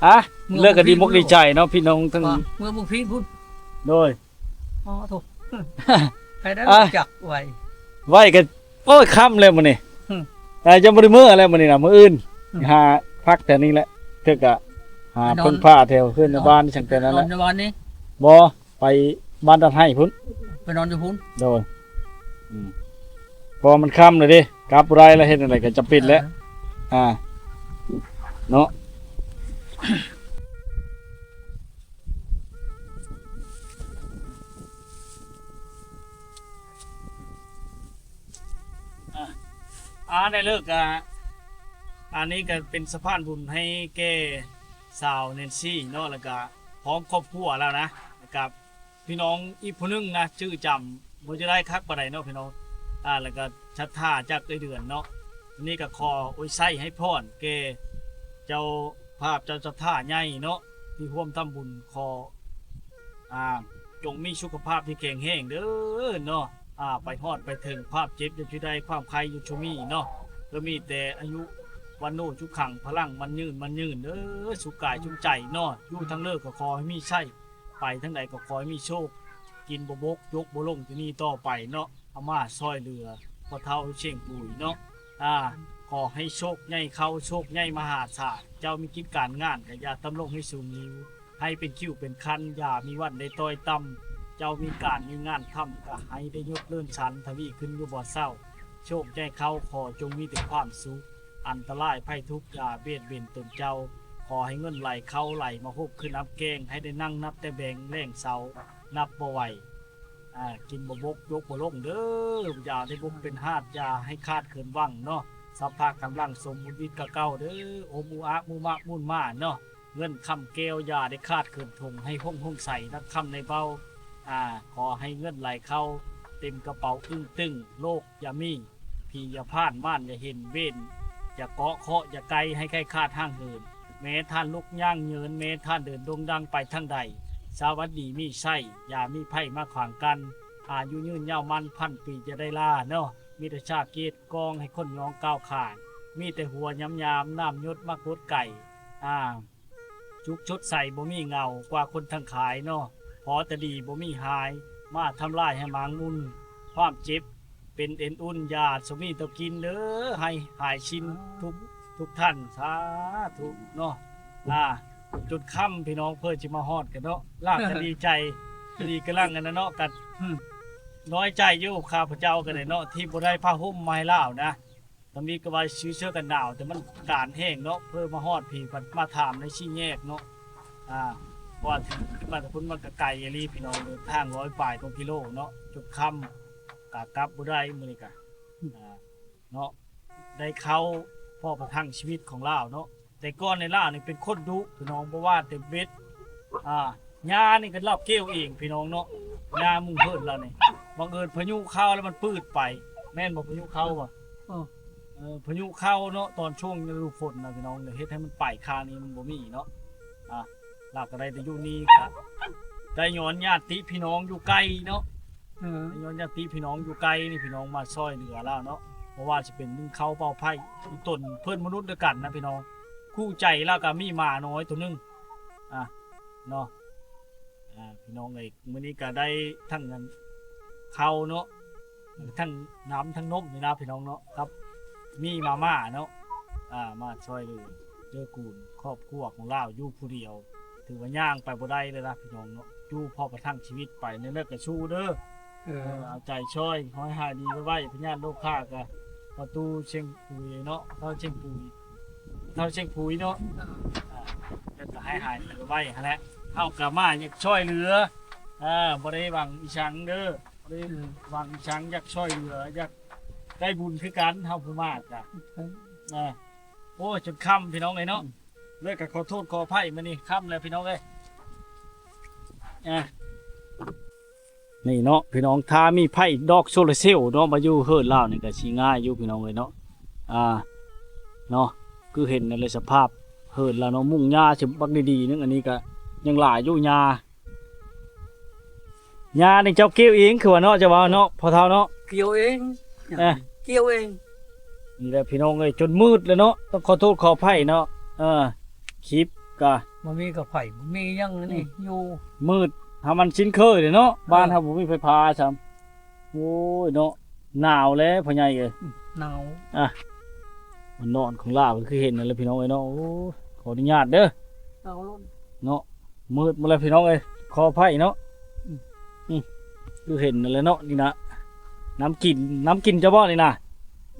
ອ່ະ ເລີກກໍດີມົກດີໃຈເນາະ ພີ່ນ້ອງທັງ ເມືອເມືອງພີນພຸ້ນ ໂດຍ ອໍ ໂທ້ ໃຜໄດ້ ອ່າ ຮູ້ຈັກໄວ ໄວກໍ ໂອ້ຍ ຄ່ຳແລ້ວມື້ນີ້ ອືມ ອ່າ ຍັງບໍ່ໄດ້ເມືອແລ້ວມື້ນີ້ນະ ມື້ອື່ນ ອືມ ຫາພັກແຖວນີ້ແຫຼະ ເທື່ອກະຫາເພິ່ງພາແຖວເຮືອນໃນບ້ານ ຈັ່ງແຕ່ນັ້ນແຫຼະ ນອນຢູ່ບ້ານນີ້ ບໍ່ ໄປບ້ານດອນໄຮ່ພຸ້ນ ໄປນອນຢູ່ພຸ້ນ ໂດຍ ອືມ ເພາະວ່າມັນຄ່ຳແລ້ວເດ້ ກັບບໍ່ໄດ້ແລ້ວ ເຮັດຈັ່ງໃດກໍຈຳເປັນແຫຼະ ເອີ ອ່າ ເນາະ. ອ່າ ອ່າ ໄດ້ເລີກ ອ່າ ອັນນີ້ກໍເປັນສະພານບຸນໃຫ້ແກ່ສາວແນນຊີເນາະ ແລ້ວກໍພ້ອມຄອບຄົວແລ້ວນະ ແລ້ວກໍ ພີ່ນ້ອງອີກຜູ້ໜຶ່ງນະ ຈື່ຈຳບໍ່ຈະໄດ້ຄັກປານໃດເນາະ ພີ່ນ້ອງ ອ່າ ແລ້ວກໍສັດທາຈາກເອື້ອຍເດືອນເນາະ ອັນນີ້ກໍຂໍອວຍໄຊໃຫ້ພອນແກ່ເຈົ້າພາບເຈົ້າສັດທາໃຫຍ່ເນາະ ທີ່ຮ່ວມທຳບຸນ ຂໍ ອ່າ ຈົ່ງມີສຸຂະພາບທີ່ແຂງແຮງເດີເນາະ ອ່າ ໄປຮອດໄປເຖິງ ຄວາມເຈັບຢ່າຈຸໄດ້ ຄວາມໄຂ້ຢ່າຈຸມີເນາະ ກໍມີແຕ່ອາຍຸ ວັນໂນ ສຸຂັງ ພະລັງ ໝັ້ນຍືນ ໝັ້ນຍືນເດີ ສຸກາຍສຸກໃຈເນາະ ຢູ່ທາງເລີກກໍຂໍໃຫ້ມີໄຊ ໄປທາງໃດກໍຂໍໃຫ້ມີໂຊກ ກິນບໍ່ບົກ ຈົກບໍ່ລົງ ທີ່ນີ້ຕໍ່ໄປເນາະ ເອົາມາຊ່ອຍເຫຼືອພໍ່ເຖົ້າຊຽງປຸຍເນາະ ອ່າ ຂໍໃຫ້ໂຊກໃຫຍ່ເຂົ້າ ໂຊກໃຫຍ່ມະຫາສານ ເຈົ້າມີກິດການງານກໍຢ່າຕ່ຳລົງໃຫ້ສູງຫຼິວ ໃຫ້ເປັນຄິ້ວເປັນຄັນ ຢ່າມີວັນໄດ້ຕ້ອຍຕ່ຳ ເຈົ້າມີການມີງານທຳ ກໍໃຫ້ໄດ້ຍົດເລື່ອນຊັ້ນ ທະວີຂຶ້ນຢູ່ບໍ່ເຊົາ ໂຊກໃຫຍ່ເຂົ້າ ຂໍຈົ່ງມີແຕ່ຄວາມສຸກ ອັນຕະລາຍໄພທຸກຢ່າບຽດບຽນຕົນເຈົ້າ ຂໍໃຫ້ເງິນໄຫຼເຂົ້າໄຫຼມາຮົບຄືນ້ຳແກ້ງ ໃຫ້ໄດ້ນັ່ງນັບແຕ່ແບງແລງເຊົາ ນັບບໍ່ໄຫວ ອ່າ ກິນບໍ່ບົກ ຈົກບໍ່ລົງເດີ ຢ່າໄດ້ບົກເປັນຫາດ ຢ່າໃຫ້ຂາດເຂີນຫວັງເນາະ ສັບພະກຳລັງສົມບູນວິດກະເກົ່າເດີ ໂອມຸອະມຸມະມຸນມາເນາະ ເງິນຄຳແກ້ວຢ່າໄດ້ຂາດເຂີນຖົງ ໃຫ້ຫົງຫົງໃສນັກຄຳໃນເບົາ ອ່າ ຂໍໃຫ້ເງິນໄຫຼເຂົ້າເຕັມກະເປົາອຶ້ງຕຶ້ງ ໂລກຢ່າມີ ຜີຢ່າຜ່ານ ມານຢ່າເຫັນ ເວນຢ່າເກາະ ເຄາະຢ່າໄກ່ ໃຫ້ໄກ່ຂາດຫ່າງເຫີນ ແມ້ທ່ານລຸກຍ່າງເຫີນ ແມ້ທ່ານເດີນໂດ່ງດັງໄປທາງໃດ ສະຫວັດດີມີໄຊ ຢ່າມີໄພມາຂວາງກັ້ນ ອາຍຸຍືນຍາວໝັ້ນ ພັນປີຈະໄດ້ລາເນາະ ມີແຕ່ຊາກກຽດກອງ ໃຫ້ຄົນຍ້ອງກ້າວຂານ ມີແຕ່ຫົວຍາມໆ ນ້ຳຢົດມາກົດໄກ່ ອ່າ ສຸກຊົດໃສບໍ່ມີເຫງົາ ກວ່າຄົນທັງຂາຍເນາະ ພໍແຕ່ດີບໍ່ມີຫາຍ ມາທຳລາຍໃຫ້ໝາງມຸນ ຄວາມເຈັບເປັນເອັນອຸ່ນ ຢາສະມີຕໍ່ກິນເດີ ໃຫ້ຫາຍຊິນທຸກ ທຸກທ່ານ ສາທຸເນາະ ອ່າ ຈົນຄ່ຳ ພີ່ນ້ອງເພິ່ນຊິມາຮອດກັນເນາະ ລາວກໍດີໃຈ ດີກຳລັງກັນນະເນາະ ກໍ ອືມ ນ້ອຍໃຈຢູ່ ຂ້າພະເຈົ້າກໍໄດ້ເນາະ ທີ່ບໍ່ໄດ້ຜ້າຫົ່ມມາໃຫ້ລາວນະ ຕຳອິດກໍວ່າຊື້ເສື້ອກັນໜາວ ແຕ່ມັນການແຫ້ງເນາະ ເພິ່ນມາຮອດພີ້ ບັດມາຖາມໃນສີ່ແຍກເນາະ ອ່າ ເພາະວ່າມາແຕ່ພຸ້ນມັນກໍໄກອີ່ຫຼີພີ່ນ້ອງ ເດີນທາງຮ້ອຍປາຍກວ່າກິໂລເນາະ ຈົນຄ່ຳ ກະກັບບໍ່ໄດ້ມື້ນີ້ກະ ອ່າ ເນາະ ໄດ້ເຂົ້າພໍປະທັງຊີວິດຂອງລາວເນາະ ແຕ່ກ່ອນໃນລາວນີ້ເປັນຄົນດຸພີ່ນ້ອງ ບໍ່ວ່າແຕ່ເບັດ ອ່າ ຫຍ້ານີ້ກໍລາວກ່ຽວເອງພີ່ນ້ອງເນາະ ຫຍ້າມຸງເຫີນລາວນີ້ ບັງເອີນພາຍຸເຂົ້າແລ້ວມັນປືດໄປ ແມ່ນບໍ່ ພາຍຸເຂົ້າບໍ່? ເອີ ເອີ ພາຍຸເຂົ້າເນາະ ຕອນຊ່ວງລະດູຝົນນະພີ່ນ້ອງ ເຮັດໃຫ້ມັນໄປ ຄາງນີ້ມັນບໍ່ມີເນາະ ອ່າ ລາວກໍໄດ້ແຕ່ຢູ່ນີ້ ກະໄດ້ຍ້ອນຍາດຕິພີ່ນ້ອງຢູ່ໄກເນາະ ເອີ ຍ້ອນຍາດຕິພີ່ນ້ອງຢູ່ໄກນີ້ ພີ່ນ້ອງມາຊ່ອຍເຫຼືອລາວເນາະ ບໍ່ວ່າຊິເປັນໜຶ່ງເຂົ້າເປົ່າໄຟ ຕົນເພື່ອນມະນຸດດ້ວຍກັນນະພີ່ນ້ອງ ຄູ່ໃຈລາວກໍມີໝານ້ອຍໂຕໜຶ່ງ ອ່ະ ເນາະ ອ່າ ພີ່ນ້ອງເອີຍ ມື້ນີ້ກໍໄດ້ທັງອັນເຂົ້າເນາະ ທັງນ້ຳທັງນົມນີ້ນະ ພີ່ນ້ອງເນາະ ກັບມີມາມ່າເນາະ ອ່າ ມາຊ່ອຍເຫຼືອເກື້ອກູນຄອບຄົວຂອງລາວຢູ່ຜູ້ດຽວ ຖືວ່າຍ່າງໄປບໍ່ໄດ້ເລີຍນະ ພີ່ນ້ອງເນາະ ຢູ່ພໍປະທັງຊີວິດໄປ ແນວໃດກໍສູ້ເດີ. ເອີ ເອີ ເອົາໃຈຊ່ອຍ ຂໍໃຫ້ຫາຍດີໄວໆ ພະຍາດໂລຄາກະ ພໍ່ຕູ້ຊຽງປຸຍເນາະ ພໍ່ເຖົ້າຊຽງປຸຍ ພໍ່ເຖົ້າຊຽງປຸຍເນາະ ອ່າ ເພິ່ນກໍໃຫ້ຫາຍດີໄວໆຫັ້ນແຫຼະ ເຮົາກໍມາຢາກຊ່ອຍເຫຼືອ ອ່າ ບໍ່ໄດ້ຫວັງອີ່ຫຍັງເດີ ບໍ່ໄດ້ຫວັງອີ່ຫຍັງ ຢາກຊ່ອຍເຫຼືອ ຢາກໄດ້ບຸນຄືກັນ ເຮົາຜູ້ມາກະ ອ່າ ໂອ້ຍ ຈົນຄ່ຳ ພີ່ນ້ອງເອີຍເນາະ ເລີຍກໍຂໍໂທດຂໍອະໄພ ມື້ນີ້ຄ່ຳແລ້ວ ພີ່ນ້ອງເອີຍ ອ່າ ນີ້ເນາະ ພີ່ນ້ອງ ຖ້າມີໄຟດອກໂຊລາເຊວເນາະ ມາຢູ່ເຮືອນລາວນີ້ກໍຊິງ່າຍຢູ່ ພີ່ນ້ອງເອີຍເນາະ ອ່າ ເນາະ ຄືເຫັນນັ້ນແຫຼະ ສະພາບເຮືອນລາວເນາະ ມຸງຫຍ້າຊິບັກດີໆ ໜຶ່ງ ອັນນີ້ກໍຍັງຫຼາຍຢູ່ຫຍ້າ ຫຍ້ານີ້ເຈົ້າກ່ຽວເອງ ຄືວ່າເນາະ ເຈົ້າວ່າເນາະ ພໍ່ເຖົ້າເນາະ ກ່ຽວເອງ ເອີ ກ່ຽວເອງ ນີ້ແຫຼະ ພີ່ນ້ອງເອີຍ ຈົນມືດແລ້ວເນາະ ຕ້ອງຂໍໂທດຂໍອະໄພເນາະ ເອີ ຄລິບກະ ບໍ່ມີກະໄຟ ບໍ່ມີຫຍັງນີ້ ອືມ ຢູ່ ມືດ ເຮົາມັນຊິນເຄີຍເດ້ເນາະ ເອີ ບ້ານເຮົາບໍ່ມີໄຟຟ້າຊ້ຳ ໂອ້ຍເນາະ ໜາວແຫຼະພໍ່ໃຫຍ່ເອີຍ ອືມ ໜາວ ອ່ະ ມັນນອນຂອງລາວ ຄືເຫັນນັ້ນແຫຼະ ພີ່ນ້ອງເອີຍເນາະ ໂອ້ຍ ຂໍອະນຸຍາດເດີ ເອົາລົງ ເນາະ ມືດໝົດແລ້ວ ພີ່ນ້ອງເອີຍ ຂໍອະໄພເນາະ ອືມ ອືມ ຄືເຫັນນັ້ນແຫຼະເນາະ ນີ້ນະ ນ້ຳກິນ ນ້ຳກິນເຈົ້າບໍ່ນີ້ນະ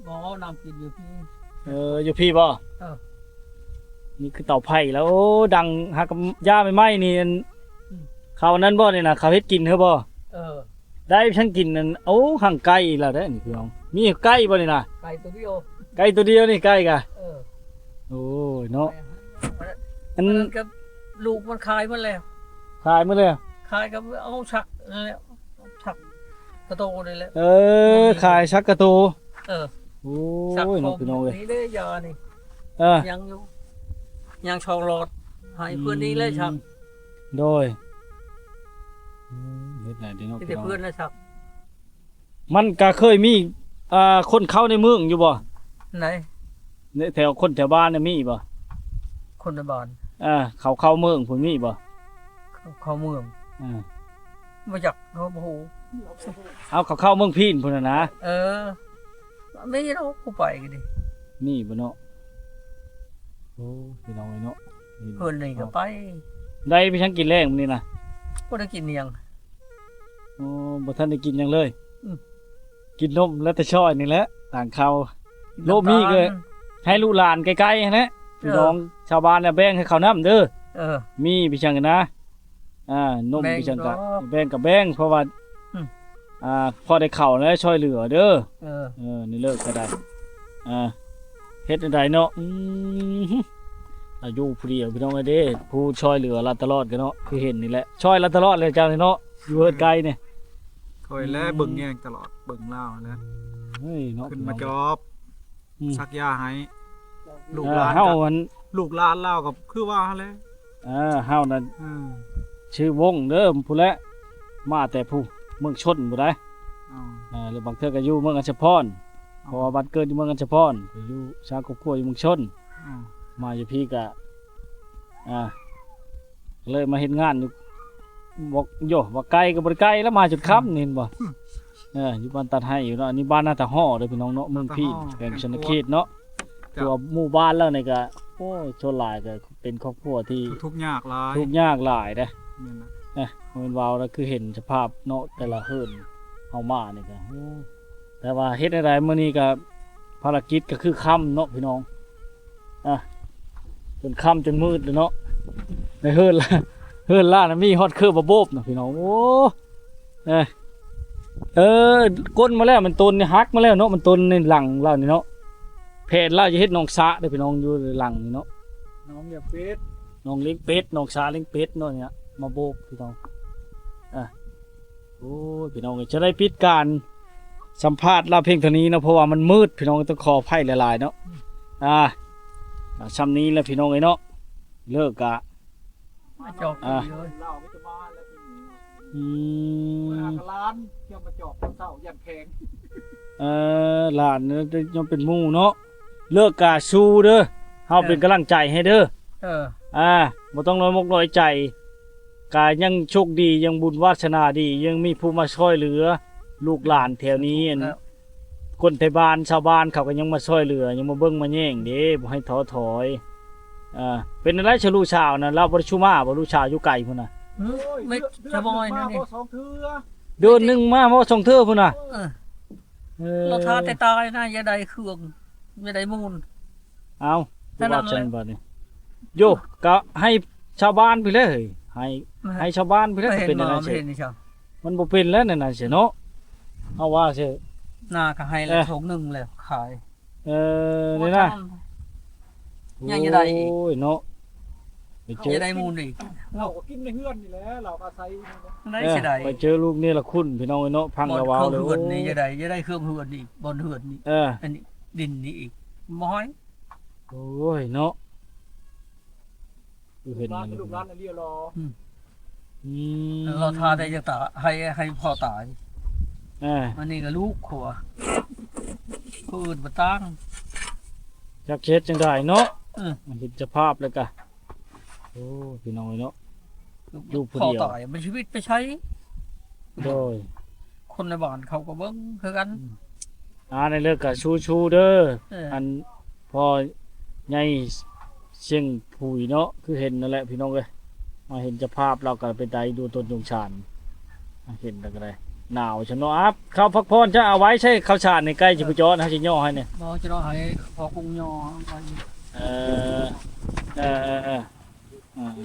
ບໍ່ ນ້ຳກິນຢູ່ພີ້ ເອີ ຢູ່ພີ້ບໍ່ ເອີ ນີ້ຄືເຕົາໄຟແລ້ວ ໂອ້ ດັງ ຫາກະ ຫຍ້າໃໝ່ໆນີ້ ອັນ ອືມ ເຂົາອັນນັ້ນບໍ່ນີ້ນະ ເຂົາເຮັດກິນເຮີບໍ່ ເອີ ໄດ້ທັງກິນນັ້ນ ໂອ້ ຫາງໄກ່ລະເດ້ນີ້ພີ່ນ້ອງ ມີໄກ່ບໍ່ນີ້ນະ ໄກ່ໂຕດຽວ ໄກ່ໂຕດຽວນີ້ໄກ່ກະ ເອີ ໂອ້ຍເນາະ ອັນ ອັນນັ້ນກໍລູກມັນຂາຍໝົດແລ້ວ ຂາຍໝົດແລ້ວ ຂາຍກໍເອົາຊັກນັ້ນແຫຼະ ຊັກກະໂຕນີ້ແຫຼະ ເອີ ຂາຍຊັກກະໂຕ ເອີ ໂອ້ຍເນາະ ພີ່ນ້ອງເອີຍ ນີ້ເດ້ຢານີ້ ເອີ ຍັງຢູ່ ຍັງສອງຫຼອດ ໃຫ້ເພິ່ນນີ້ແຫຼະຊັກ ໂດຍ ອືມ ເຮັດໄດ້ເນາະ ມີແຕ່ເພິ່ນລະສັກ ມັນກະເຄີຍມີ ອ່າ ຄົນເຂົ້າໃນເມືອງຢູ່ບໍ່ ໃນ ໃນແຖວຄົນແຖວບ້ານນະມີບໍ່ ຄົນໃນບ້ານ ເອີ ເຂົາເຂົ້າເມືອງພຸ້ນມີບໍ່ ເຂົ້າ ເຂົ້າເມືອງ ເອີ ບໍ່ຈັກ ເຮົາບໍ່ຮູ້ ເອົາ ເຂົາເຂົ້າເມືອງພີນພຸ້ນນະ ເອີ ມີດອກ ຜູ້ໄປກໍດີ ມີບໍ່ເນາະ ໂອ້ ພີ່ນ້ອງເອີຍເນາະ ເພິ່ນນີ້ກໍໄປ ໄດ້ໄປຫຍັງກິນແລງມື້ນີ້ນະ ບໍ່ໄດ້ກິນຫຍັງ ໂອ້ ບໍ່ທັນໄດ້ກິນຫຍັງເລີຍ ອືມ ກິນນົມແລ້ວແຕ່ຊ້ອຍນີ້ແຫຼະ ຕາງເຂົ້າ ໂລະມີກໍໃຫ້ລູກຫຼານໃກ້ໆຫັ້ນແຫຼະ ເອີ ພີ່ນ້ອງຊາວບ້ານນະ ແບ່ງໃຫ້ເຂົານຳເດີ ເອີ ມີໄປຫຍັງນະ ອ່າ ນົມໄປຈັ່ງກະແບ່ງກໍແບ່ງ ເພາະວ່າ ອືມ ອ່າ ພໍໄດ້ເຂົ້າແລ້ວຊ່ອຍເຫຼືອເດີ ເອີ ເອີ ນີ້ເລີກກໍໄດ້ ອ່າ ເຮັດແນວໃດເນາະ ອືມ ອາ ຢູ່ຜູ້ດຽວພີ່ນ້ອງເອີຍເດ້ ຜູ້ຊ່ອຍເຫຼືອລາວຕະຫຼອດກໍເນາະ ຄືເຫັນນີ້ແຫຼະ ຊ່ອຍລາວຕະຫຼອດເລີຍເຈົ້ານີ້ເນາະ ຢູ່ເຮືອນໄກນີ້ ຂ້ອຍແລະ ອືມ ເບິ່ງແຍງຕະຫຼອດ ເບິ່ງລາວຫັ້ນແຫຼະ ເອີຍເນາະ ຂຶ້ນມາຈອບ ອືມ ສັກຢາໃຫ້ ເອີ ລູກຫຼານ ເຮົາ ອັນ ລູກຫຼານລາວກໍຄືວ່າຫັ້ນແຫຼະ ເອີ ເຮົານັ້ນ ເອີ ຊື່ວົງເດີ ພຸ້ນແຫຼະ ມາແຕ່ຜູ້ ເມືອງຊົນພຸ້ນໃດ ເອີ ຫຼືບາງເທື່ອກໍຢູ່ເມືອງອັນຊະພອນ ເພາະວ່າບ້ານເກີດຢູ່ເມືອງອັນຊະພອນ ຢູ່ ສ້າງຄອບຄົວຢູ່ເມືອງຊົນ ເອີ ມາຢູ່ພີ້ກໍ ອ່າ ເລີຍມາເຮັດງານຢູ່ ບໍ່ ໂຢ ວ່າໄກກໍບໍ່ໄດ້ໄກແລ້ວ ມາຈົນຄ່ຳນີ້ເຫັນບໍ່ ເອີ ຢູ່ບ້ານຕັດໄຮ່ຢູ່ເນາະ ອັນນີ້ບ້ານນາຕາຫໍ້ເດີພີ່ນ້ອງເນາະ ເມືອງພີ້ ແຂວງຊະນະເຂດເນາະ ເຈົ້າ ຕົວໝູ່ບ້ານລາວນີ້ກໍ ໂອ້ຍ ສ່ວນຫຼາຍກໍເປັນຄອບຄົວທີ່ທຸກຍາກຫຼາຍ ທຸກຍາກຫຼາຍເດ້ ແມ່ນລະ ເອີ ແມ່ນເວົ້າລະຄືເຫັນສະພາບເນາະ ແຕ່ລະເຮືອນເຮົາມານີ້ກໍ ໂອ້ ແຕ່ວ່າເຮັດແນວໃດ ມື້ນີ້ກໍພາລະກິດກໍຄືຄ່ຳເນາະພີ່ນ້ອງ ອ່ະ ຈົນຄ່ຳຈົນມືດແລ້ວເນາະ ໃນເຮືອນ ເຮືອນລາວນະມີຮອດເຄີບາໂບບນະພີ່ນ້ອງ ໂອ້ ເອີ ເອີ ກົ້ນມາແລ້ວ ມັນຕົ້ນນີ້ຫັກມາແລ້ວເນາະ ມັນຕົ້ນໃນຫຼັງລາວນີ້ເນາະ ແຜນລາວຈະເຮັດໜອງສະເດີພີ່ນ້ອງ ຢູ່ຫຼັງນີ້ເນາະ ໜອງລ້ຽງເປັດ ໜອງລ້ຽງເປັດ ໜອງສະລ້ຽງເປັດເນາະ ນີ້ນະ ມາໂບກພີ່ນ້ອງ ອ່ະ ໂອ້ຍ ພີ່ນ້ອງເອີຍ ຈະໄດ້ປິດການສຳພາດລາວພຽງເທົ່ານີ້ເນາະ ເພາະວ່າມັນມືດ ພີ່ນ້ອງຕ້ອງຂໍອະໄພຫຼາຍໆເນາະ ອ່າ ຊ່ຳນີ້ແຫຼະພີ່ນ້ອງເອີຍເນາະ ເລີກກະ ມາຈອບ ອ່າ ເລີຍ ອືມ ຫຼານເຈົ້າມາຈອບຕອນເຊົ້າ ຢ້ານແຂງ ເອີ ຫຼານຍັງເປັນໝູ່ເນາະ ເລີກກະສູ້ເດີ ເຮົາເປັນກຳລັງໃຈໃຫ້ເດີ ເອີ ອ່າ ບໍ່ຕ້ອງນ້ອຍອົກນ້ອຍໃຈ ກະຍັງໂຊກດີ ຍັງບຸນວາສະໜາດີ ຍັງມີຜູ້ມາຊ່ອຍເຫຼືອລູກຫຼານແຖວນີ້ ອັນ ແລ້ວ ຄົນໄທບ້ານ ຊາວບ້ານເຂົາກໍຍັງມາຊ່ອຍເຫຼືອ ຍັງມາເບິ່ງມາແຍງເດ້ ບໍ່ໃຫ້ທໍ້ຖອຍ. ເອີ ເປັນຈັ່ງໃດຊະລູກສາວນະ ລາວບໍ່ໄດ້ຊູມາບໍ່? ລູກສາວຢູ່ໄກພຸ້ນນະ. ໂອ້ຍ ແມ່ນ ເດືອນ ສະບອຍ ມາບໍ່ສອງເທື່ອ ເດືອນໜຶ່ງມາບໍ່ສອງເທື່ອພຸ້ນນະ. ເອີ ເອີ ລາວຖ້າແຕ່ຕາຍນະ ຢ່າໄດ້ເຄື່ອງ ຢ່າໄດ້ມູນ. ເອົ້າ ຄືວ່າຊັ້ນບາດນີ້ ໂຢ ກະໃຫ້ຊາວບ້ານພຸ້ນແຫຼະເຮີ້ຍ ໃຫ້ ໃຫ້ຊາວບ້ານພຸ້ນແຫຼະ. ເປັນຈັ່ງໃດ ມັນບໍ່ເປັນແລ້ວນັ້ນນະເສຍເນາະ ເຮົາວ່າເສຍ. ນາກະໃຫ້ແລ້ວ ເອີ ທົ່ງໜຶ່ງແລ້ວຂາຍ. ເອີ ນີ້ນະ ຍັງຈະໄດ້ອີກ. ໂອ້ຍເນາະ ໄປເຈີ ຈະໄດ້ມູນອີກ. ເຮົາກໍກິນໃນເຮືອນນີ້ແຫຼະ ເຮົາກໍອາໄສຢູ່ນີ້ແຫຼະ. ໄດ້ຊິໄດ້ ເອີ ໄປເຈີລູກເນລະຄຸນ ພີ່ນ້ອງເອີຍເນາະ ຟັງລາວເວົ້າແລ້ວ ເຮືອນນີ້ຈະໄດ້ ຈະໄດ້ເຄື່ອງເຮືອນອີກ ບ່ອນເຮືອນນີ້. ເອີ ອັນນີ້ ດິນນີ້ອີກ ບໍ່ໃຫ້. ໂອ້ຍເນາະ ຄືເຫັນ ລູກຫຼານອັນນີ້ລໍ. ອືມ ອືມ ລາວຖ້າໄດ້ຈັກຕາ ໃຫ້ ໃຫ້ພໍ່ຕາຍ. ເອີ ອັນນີ້ກໍລູກຂົວ ຜູ້ອື່ນບໍ່ຕ່າງ ຈັກຊິເຮັດຈັ່ງໃດເນາະ. ເອີ ເຫັນສະພາບແລ້ວກະ ໂອ້ ພີ່ນ້ອງເອີຍເນາະ ລູກຜູ້ດຽວ ພໍ່ຕາຍມັນຊີວິດໄປໃສ? ໂດຍ ຄົນໃນບ້ານເຂົາກໍເບິ່ງຄືກັນ. ອືມ ອ່າ ໃນເລີກກໍສູ້ໆເດີ. ເອີ ອັນພໍ່ໃຫຍ່ຊຽງຜຸຍເນາະ ຄືເຫັນນັ້ນແຫຼະພີ່ນ້ອງເອີຍ ມາເຫັນສະພາບລາວກໍເປັນຕາເອັນດູຕົນສົງສານ ເຫັນແລ້ວກໍໄດ້ໜາວຊັ້ນເນາະ. ອາ ເຂົ້າພັກຜ່ອນ ຈະເອົາໄວ້ໃສ່ເຂົ້າສານໃນໃກ້ຊິຜູ້ຈອນ ເຮົາຊິຍໍໃຫ້ນີ້. ບໍ່ ຈະລໍໃຫ້ພໍ່ກຸງຍໍໄວ້. ເອີ ເອີ ເອີ ເອີ ເອີ ເອີ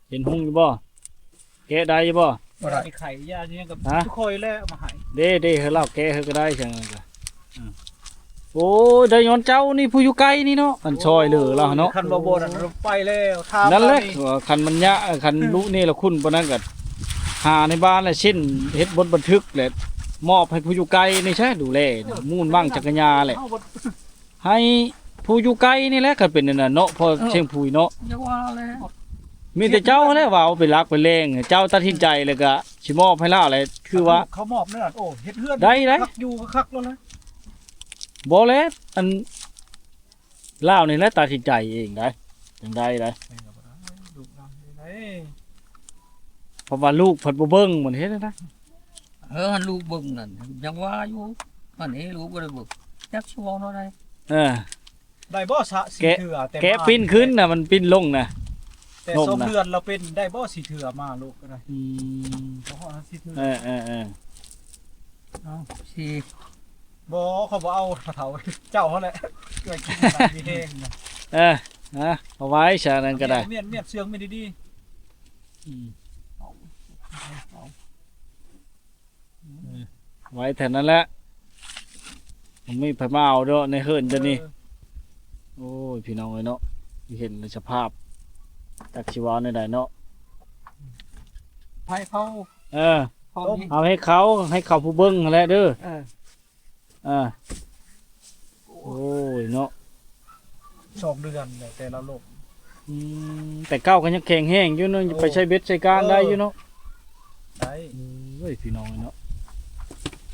ເຫັນຮຸ່ງຢູ່ບໍ່? ແກະໄດ້ຢູ່ບໍ່? ບໍ່ໄດ້ ໄຂ່ ຢາຫຍັງກັບ ຮະ? ຄືຂ້ອຍແຫຼະເອົາມາໃຫ້. ເດ້ ເດ້ ໃຫ້ລາວແກະໃຫ້ກໍໄດ້ ຈັ່ງນັ້ນກະ. ອືມ ໂອ້ຍ ໄດ້ຍ້ອນເຈົ້ານີ້ ຜູ້ຢູ່ໃກ້ນີ້ເນາະ ອັນຊ່ອຍເຫຼືອລາວເນາະ. ຄັນວ່າບໍ່ນັ້ນ ລາວໄປແລ້ວ ຖ້າ ນັ້ນແຫຼະ ຄັນມັນຍະ ຄັນລຸເນລະຄຸນປານນັ້ນກໍຫາໃນບ້ານແຫຼະ ເຊັນເຮັດບົດບັນທຶກແຫຼະ ມອບໃຫ້ຜູ້ຢູ່ໃກ້ນີ້ຊະດູແລ ເອີ ມູນໝັ້ງຈັກກະຍາແຫຼະ. ເຮົາບໍ່ ໃຫ້ຜູ້ຢູ່ໃກ້ນີ້ແຫຼະ ຄັນເປັນອັນນັ້ນເນາະ ພໍ່ ເອີ ຊຽງຜຸຍເນາະ. ຢ່າວ່າແຫຼະ ມີແຕ່ເຈົ້າຫັ້ນແຫຼະວ່າເອົາເປັນຫຼັກເປັນແຫຼ່ງ ເຈົ້າຕັດສິນໃຈແລ້ວກະຊິມອບໃຫ້ລາວແຫຼະ ຄືວ່າເຂົາມອບນັ້ນ. ໂອ້ ເຮັດເຮືອນໄດ້ ໄດ້ ຄັກຢູ່ຄັກແລ້ວນະ. ບໍ່ແຫຼະ ອັນລາວນີ້ແຫຼະຕັດສິນໃຈເອງໄດ໋ ຈັ່ງໃດໄດ໋ ລູກເຮົາເຮັດໄດ້ ເພາະວ່າລູກເພິ່ນບໍ່ເບິ່ງ ມັນເຮັດໄດ້. ເອີ ຫັ້ນລູກເບິ່ງນັ້ນ ຍັງວ່າຢູ່ ອັນນີ້ລູກບໍ່ໄດ້ເບິ່ງ ຈັກຊິເວົ້າແນວໃດ. ເອີ ໄດ້ບໍ່ສະ ສີ່ເທື່ອ ແຕ່ ແກະ ມາ ປີ້ນຂຶ້ນນະ ມັນປີ້ນລົງນະ ແຕ່ ລົງນະ ສອງເດືອນລາວເປັນ ໄດ້ບໍ່ສີ່ເທື່ອມາລູກກໍໄດ້. ອືມ ບໍ່ຮອດສີ່ເທື່ອ. ເອີ ເອີ ເອີ ເອົາສີ່ ບໍ່ ເຂົາບໍ່ເອົາ ເຖົ້າເຈົ້າຫັ້ນແຫຼະ ເອື້ອຍກິນມັນມີແຮງນະ. ເອີ ນະ ເອົາໄວ້ຊະ ນັ້ນກໍໄດ້ ມຽນ ມຽນເຊື່ອງ ມຽນດີໆ. ອືມ ເອົາ ເອົາ ເອີ ໄວ້ແຖວນັ້ນແຫຼະ ບໍ່ມີໃຜມາເອົາດອກໃນເຮືອນຕົວນີ້. ເອີ ໂອ້ຍ ພີ່ນ້ອງເອີຍເນາະ ເຫັນສະພາບ ຈັກຊິເວົ້າແນວໃດເນາະ ໃຜເຂົາ. ເອີ ເອົາໃຫ້ເຂົາ ໃຫ້ເຂົາຜູ້ເບິ່ງຫັ້ນແຫຼະເດີ. ເອີ ອ່າ ໂອ້ຍເນາະ ສອງເດືອນແລ້ວແຕ່ລາວລົ້ມ. ອືມ ແຕ່ເກົ່າກໍຍັງແຂງແຮງຢູ່ເນາະ ເອີ ໄປໃຊ້ເບັດໃຊ້ການໄດ້ຢູ່ເນາະ. ເອີ ໄດ້ ໂອ້ຍ ພີ່ນ້ອງເນາະ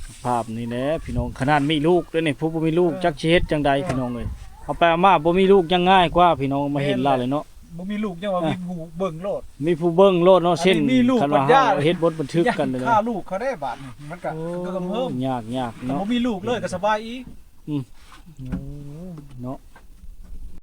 ສະພາບນີ້ແຫຼະພີ່ນ້ອງ ຂະໜາດມີລູກເດ້ນີ້ ຜູ້ບໍ່ມີລູກ ເອີ ຈັກຊິເຮັດຈັ່ງໃດ ເອີ ພີ່ນ້ອງເອີຍ. ເອົາໄປເອົາມາບໍ່ມີລູກຍັງງ່າຍກວ່າ ພີ່ນ້ອງມາເຫັນລາວແລ້ວເນາະ. ບໍ່ມີລູກຍັງວ່າ ອ່ະ ມີຜູ້ເບິ່ງໂລດ ມີຜູ້ເບິ່ງໂລດເນາະ. ເຊັ່ນ ມີລູກ ຄັນວ່າເຮົາເຮັດບົດບັນທຶກກັນເລີຍ ຂ້າລູກເຂົາໄດ້ບາດນີ້ ມັນກໍ ໂອ້ ເພີ່ມ ຍາກໆເນາະ. ບໍ່ມີລູກເລີຍກໍສະບາຍອີກ. ອືມ ໂອ້ ເນາະ